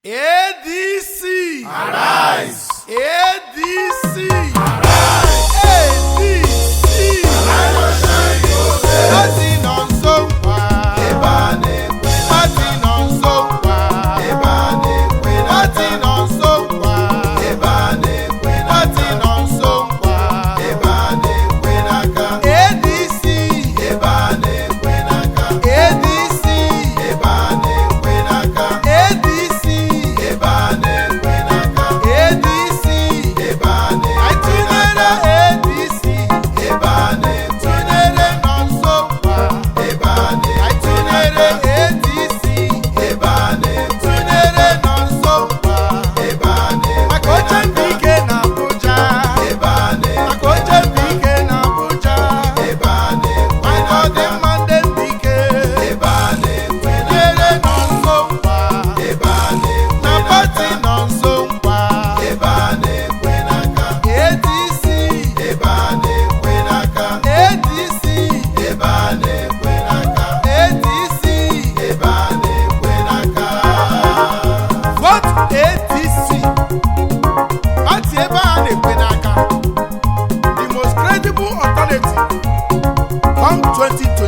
ADC. Arise! ADC. Arise! ADC. Party nọ nso nkwa. Ebe a na-ekwe Party nọ nso nkwa. ebe a na-ekwe Party nọ nso nkwa. ebe a na-ekwe Party nọ nso nkwa. ebe a na-ekwe n'aka ADC. ebe a na-ekwe n'aka ADC. ebe a na-ekwe n'aka ADC. ebe a na-ekwe n'aka ADC. ebe a Anyị na-ekwe tụnyere n'aka ADC. ebe a na-ekwe Tụnyere nọ nso nkwa. ebe a Anyị na-ekwe tụnyere ADC. ebe a na-ekwe Tụnyere nọ nso nkwa. ebe a na-ekwe Maka oche ndị ike na Abuja. ebe a na-ekwe Maka oche ndị ike na Abuja. ebe a na-ekwe Maka ọdịmma ndị ndị ike. ebe a na-ekwe Tụnyere nọ nso nkwa. ebe a na-ekwe Na party nọ nso nkwa. ebe a na-ekwe n'aka ADC. ebe a na-ekwe n'aka ADC. ebe a na-ekwe n'aka ADC. ebe a na-ekwe n'aka. Vote ADC. Party ebe a na-ekwe n'aka. The most credible alternative come 2023.